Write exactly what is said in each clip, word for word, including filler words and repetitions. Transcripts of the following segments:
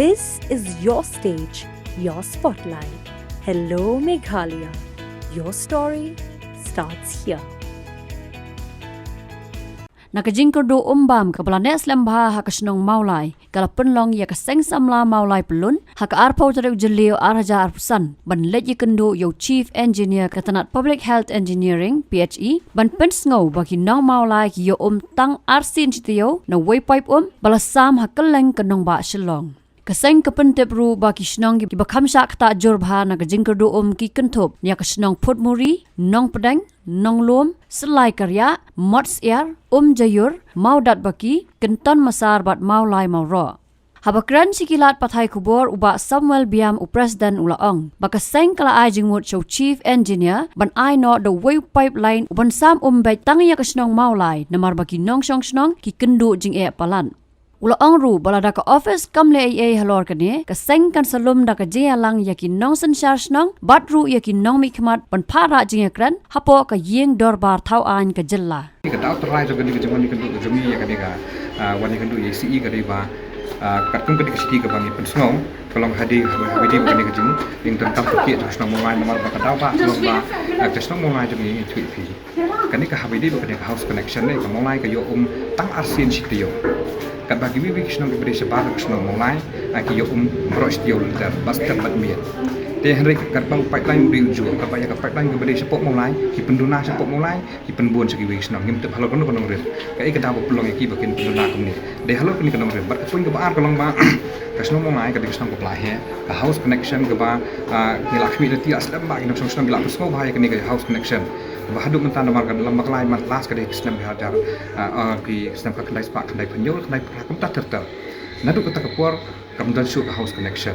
This is your stage, your spotlight. Hello, Meghalaya. Your story starts here. Na ka jingkyrduh um bam kaba la neh slem bha ha ka shnong Mawlai, ka la pynlong ïa ka seng samla Mawlai Pyllun ha ka arphew tarik u Jylliew ar hajar arphew san ban leit ïakynduh ïa u Chief Engineer ka tnat Public Health Engineering, P H E, ban pynsngew ba ki nong Mawlai ki ïoh um tang arsien shi taïew na wei paip um ba la sam ha kylleng ka nongbah Shillong. Ka seng ka pyntip ruh ba ki shnong kiba kham shah ktah jur bha na ka jingkyrduh um ki kynthup ïa ka shnong Phutmuri, Nongpdeng, Nonglum, Syllai Kariah, Motsyiar, Umjaiur, Mawdatbaki, Kynton Massar bad Mawlai Mawroh. Haba kren sha ki lad pathai khubor, u Bah Samuel Biam, u President, u la ong ba ka seng ka la ai jingmut sha u Chief Engineer ban ai noh da uwei u pipeline u ban sam um beit tang ïa ka shnong Mawlai, namar ba ki nongshong shnong ki kynduh jingeh palat. U la ong ruh ba lada ka office kam leh ei ei halor kane, ka seng kan sa lum da ka jingïalang ïa ki nongsynshar shnong bad ruh ïa ki nongmihkhmat ban phah rah jingïakren hapoh ka ïing dorbar thaw aiñ ka jylla. Ka daw trai jong kane ka jingwan ïakynduh jong ngi ïa kane ka, ah, wan ïakynduh ïa C E ka dei ba, ah, katkum kane ka shithi kaba ngi pynsngew ka long hadien, hadien ba kane ka jingïalang tam tam ka jong ka shnong Mawlai, namar ba ka daw ba ka long ba, ah, ka shnong Mawlai jong ngi, ngi tip hi. Kane ka haba ïadei bad kane ka house connection ne, ka Mawlai ka ïoh um tang arsien shi taïew. Katba kiwei kiwei ki shnong kiba dei shabar ka shnong Mawlai, ah, ki ïoh um baroh shi taïew lynter, bad step bad miet. Te hynrei katba u pipeline u dei u juh, katba ïa ka pipeline kaba dei shapoh Mawlai, ki pynduna shapoh Mawlai, ki pynbun sha kiwei ki shnong, ngim tip halor kano ka nongrim. Kaei ka daw ba pynlong ïa ki ba kin pynduna kumne. Dei halor kane ka nongrim. Bad ka point kaba ar ka long ba ka shnong Mawlai ka dei ka shnong kaba la heh, ka house connection kaba, ah, ngi la khmih lynti, la slem bha ki nongshong shnong ki la pynsngew bha ïa kane ka house connection. Ba haduh mynta namar ka lem bad ka lai month last ka dei ka snem ka hajar, ah, ah, ka snem ka khyndai spah khyndai phew hynñiew, khyndai phew phra kumta ter ter. Naduh kata ka por kam don shuh ka house connection.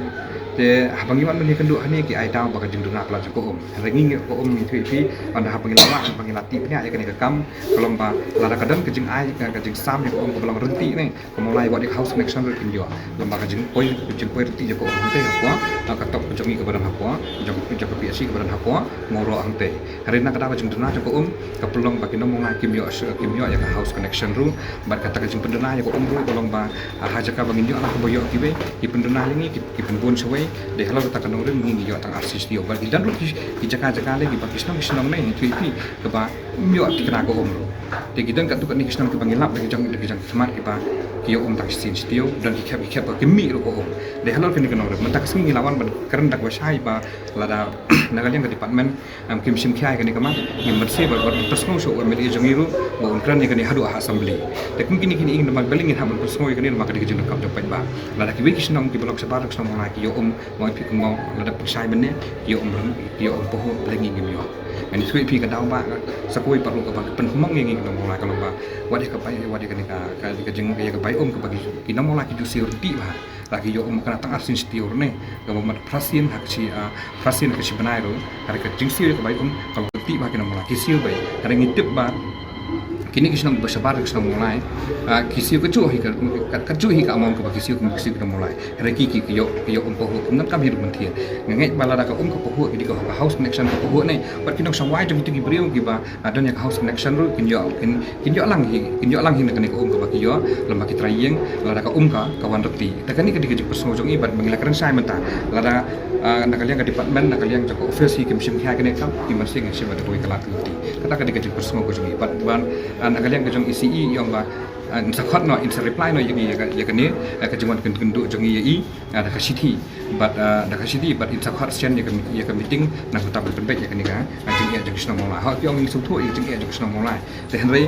Te haba ngi wan ban ïakynduh hangne ki ai daw ba ka jingduna palat jong ka um. Hynrei ngi ngi ka um ngi tip hi, ynda haba ngi la wad, haba ngi la tip bniah ïa kane ka kam, ka long ba lada ka don ka jingai, ka, ka jingsam ïa ka um kaba long ryntih ne, ka Mawlai wat ïa ka house connection ruh kin ïoh. Lem bad ka jingpoi, ka jingpoi ryntih jong ka um hangtei hapoh, ah, ka top ka jong ngi kaba don hapoh, jong, jong ka P H C kaba don hapoh Mawroh hangtei. Hynrei na ka daw ka jingduna jong ka um ka pynlong ba ki nong Mawlai kim ïoh, kim ïoh ïa ka house connection ruh. Bad kata ka jingpynduna ïa ka um ruh ka long ba, ah, ha jaka ba ngin ïoh lang kaba ïoh kiwei, ki pynduna ïa ngi, ki, ki pynbun shawei. Dei halor kata ka nongrim ngi ngi ïoh tang arsien shi taïew. Bad ki don ruh ki, ki jaka jaka lei kiba ki shnong ki shnong ne, ngi tip hi, kaba ym ïoh thikna ka um ruh. Te ki don katto katne ki shnong kiba ngi lap da ki jong, da ki jong ki khmat kiba ki ïoh um tang shisien shi taïew, don ki khep ki khep ba ki mih ruh ka um. Dei halor kane ka nongrim mynta ka sngi ngi la wan ban kren da kaba shai ba lada na ka liang ka department, em, kim shim khia ïa kane ka mat, ngim banse ba, ba pynsngew sha u M L A jong ngi ruh ba un kren ïa kane haduh ha assembly. Te kum kine kine ïing namar balei ngin hap ban pynsngew ïa kane namar ka dei ka jingdonkam jong paidbah. Lada kiwei ki shnong kiba long shabar ka shnong Mawlai ki ïoh um, Mawlai phi kumno lada pynshai mynne, ki ïoh um, ki ïoh um pahuh, balei ngi ngim ïoh. Ngan ïathuh ïa phi ka daw ba sa kawei pat ruh kaba pynhmong ïa ngi ki nong Mawlai ka long ba wat ïa ka bai, wat ïa kane ka, ka, ka jing, ïa ka bai um kaba ki, ki nong Mawlai ki ju siew ryntih bha. La ki ïoh um kane tang arsien shi taïew ne, kaba mut phra sien ha ka shi, ah, phra sien ha ka shi bnai ruh. Hynrei ka jingsiew ïa ka bai um ka long ryntih bha ki nong Mawlai ki siew bha. Hynrei ngi tip ba kine ki shnong ba shabar ki shnong Mawlai, ah, ki siew kajuh hi ka, ka, kajuh hi ka amount kaba ki siew, ki siew ki nong Mawlai. Hynrei ki, ki, ki ïoh, ki ïoh um pahuh, kum nang kam hi ruh mynthiang. Nga ngeit ba lada ka um ka pahuh, ki dei ka house connection ka pahuh ne, bad ki nongshong wai jong kito ki briew kiba, ah, don ïa ka house connection ruh kin ïoh, kin, kin ïoh lang hi, kin ïoh lang hi na kane ka um kaba ki ïoh lem bad ki trai ïing, lada ka um ka, ka wan ryntih. Te kane ka dei ka jingpynsngew jong ngi bad ba ngi la kren shai mynta. Lada, ah, na ka liang ka department, na ka liang jong ka office hi kim shim khia ïa kane ka kam, kim banse ngin shim bad kawei ka lad ka lynti. Kata ka dei ka jingpynsngew ka jong ngi. Bad, bad, ah, na ka liang ka jong i C E i ong ba, ah, in sa khot noh, in sa reply noh ïa ngi ïa ka, ïa kane, ah, ka jingwan kyn, kyndit jong ngi ïa i, ah, da ka shithi. Bad, ah, da ka shithi, bad in sa khot shen ïa ka, ïa ka meeting, na ka bynta ban pynbeit ïa kane ka, ah, jingeh jong ki shnong Mawlai. Hooid, ki ong in sngewthuh ïa ka jingeh jong ki shnong Mawlai. Te hynrei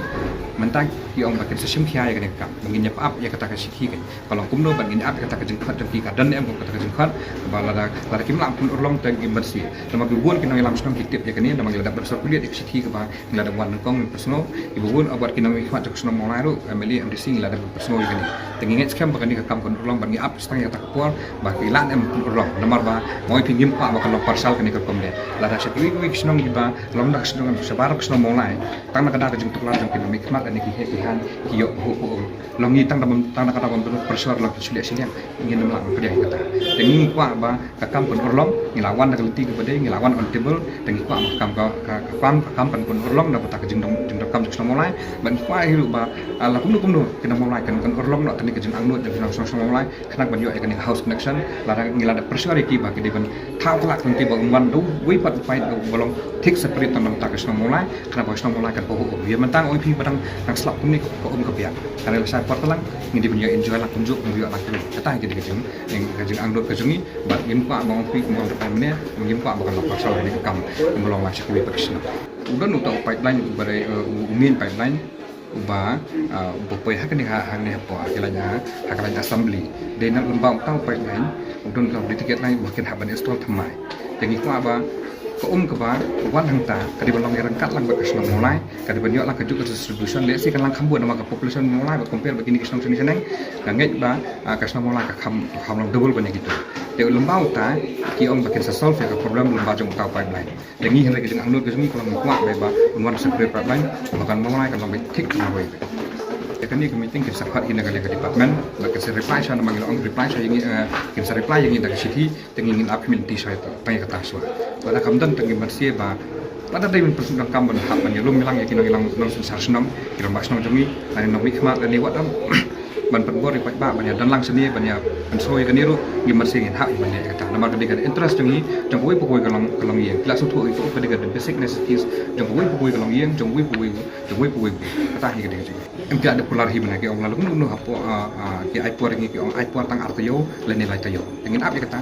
mynta ki ong ba kin sa shim khia ïa kane ka kam. Ba ngin ïa ap ïa kata ka shithi kan. Ka long kumno bad ngin ap ïa kata ka jingkhot jong ki, ka don ne em kata ka jingkhot, ba lada, lada kim lah pynurlong te ngin banse. Namar ki bun ki nongïalam shnong ki tip ïa kane, namar ngi la dep ban circulate ïa ka shithi kaba ngi la dep wan nyngkong ngi pynsngew. Kiba bun, ah, wat ki nongmihkhmat jong ka shnong Mawlai ruh, M L A, M D C ngi la dep pynsngew ïa kane. Te ngi ngeit skhem ba kane ka kam kan urlong bad ngi ap tang ïa kata ka por ba ki lah ne em pynurlong. Namar ba Mawlai phi ngim kwah ba kan long partial kane ka rukom ne. Lada sha kiwei kiwei ki shnong kiba long da ka shnong shabar ka shnong Mawlai, tang na ka daw ka jingtuklar jong ki nongmihkhmat lane ki heh ki haiñ ki ïoh pahuh pahuh. Long ngi tang da bym, tang da ka daw bym pressure long ki shu leh shiliang, ngin ym lah ban pdiang ïa kata. Te ngi kwah ba ka kam kan urlong, ngi la wan da ka lynti kaba dei, ngi la wan on table, te ngi kwah ba ka kam ka, ka, ka kam, ka kam kan, kan urlong na ka bynta ka jingdon, jingdonkam jong ka shnong Mawlai. Bad ngi kwah hi ruh ba, ah, la kumno Kumno ki nong Mawlai kan, kan urlong noh tang ïa ka jingangnud jong ki nong shnong shnong Mawlai, khnang ban ïoh ïa kane ka house connection, lada ngi la da pressure ïa ki ba ki dei ban thaw ka lad, ki ba un wan da uwei pat u paip uba long thik separate na ka bynta ka shnong Mawlai, khnang ba ka shnong Mawlai kan pahuh. Ïa mynta nga ong ïa phi ba dang, dang slap kumne ka um ka biang. Hynrei lashai por ka lang ngi dei ban ïoh enjoy lang kumjuh, kumjuh lang kumjuh. Kata hi ka dei ka jing, ka jingangnud ka jong ngi. Bad ngim kwah ba ong phi kumba ong phi mynne, ngim kwah ba kan long partial ha kane ka kam, kumba long la sha kiwei pat ki shnong. U don uta u pipeline uba dei, eh, u, u main pipeline uba, ah, uba poi ha kane ha, ha kane hapoh, ha ka line, ha ka line assembly. Dei na lyngba uta u pipeline, u don uta u dedicated line uba kin hap ban install thymmai. Te ngi kwah ba ka um kaba wan hangta ka dei ban long ïaryngkat lang bad ka shnong Mawlai, ka dei ban ïoh lang kajuh ka distribution, lehse kan lang kham bun namar ka population Mawlai ba compare bad kine ki shnong shane shaneng. Nga ngeit ba, ah, ka shnong Mawlai ka kham, ka kham long double ban ïa kito. Te lyngba uta ki ong ba kin sa solve ïa ka problem lyngba jong uta u pipeline. Te ngi hynrei ka jingangnud ka jong ngi ka long, ngi kwah ba, ba un wan separate pipeline ba kan Mawlai kan long ba thik thymmai. Te kane ka meeting kin sa phah hi na ka liang ka department, ba kin sa reply sha, namar ngi la ong reply sha ïa ngi, eh, kin sa reply ïa ngi da ka shithi. Te ngi ngin ap khmih lynti sha ïa kata, tang ïa kata shuwa. Lada kam don te ngin banse ba, lada dei ban pyndonkam ban hap ban ïalum ïalang ïa ki nong, ïalang nong synshar shnong, ki rangbah shnong jong ngi, lane nongmihkhmat lane wat dang ban pynbor ïa paidbah ban ïadon lang shane, ban ïa pynshoi ïa kane ruh, ngin banse ngin hap ban leh ïa kata. Namar ka dei ka interest jong ngi, jong kawei pa kawei ka long, ka longïing. Phi la sngewthuh ïa ka dei ka basic necessities jong kawei pa kawei ka longïing, jong kawei pa kawei, jong kawei pa kawei. Kata hi ka dei ka jong ngi. Em, phi la dep kular hi ban ïa ki ong la lung lung hapoh, ah, ah, ki ai por ïa ngi, ki ong ai por tang ar taïew lane lai taïew. Te ngin ap ïa kata.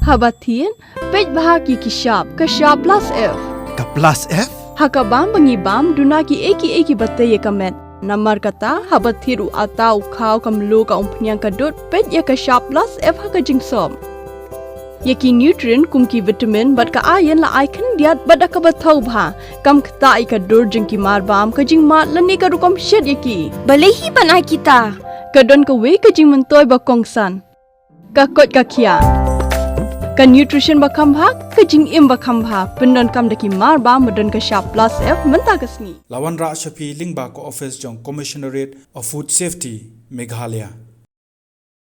Haba thied, peit bha ki, ki shap, ka shap plus F. Ka plus F? Ha ka bam ba ngi bam, duna kiei kiei kiba tei ïa ka met. Namar kata, haba thied u atta u khaw, ka mluh, ka umphniang, ka dud, peit ïa ka shap plus F ha ka jingsop. Ïa ki nutrient kum ki vitamin bad ka iron la ai khyndiat bad da kaba thaw bha. Kam ktah ïa ka dur jong ki mar bam, ka jingmad lane ka rukom shet ïa ki. Balei hi ban ai kita? Ka don kawei ka jingmyntoi ba kongsan. Ka koit ka khiah. Ka nutrition ba kham bha, ka jingim ba kham bha. Pyndonkam da ki mar bam ba don ka shap plus F mynta ka sngi. La wanrah sha phi lyngba ka office jong Commissionerate of Food Safety, Meghalaya.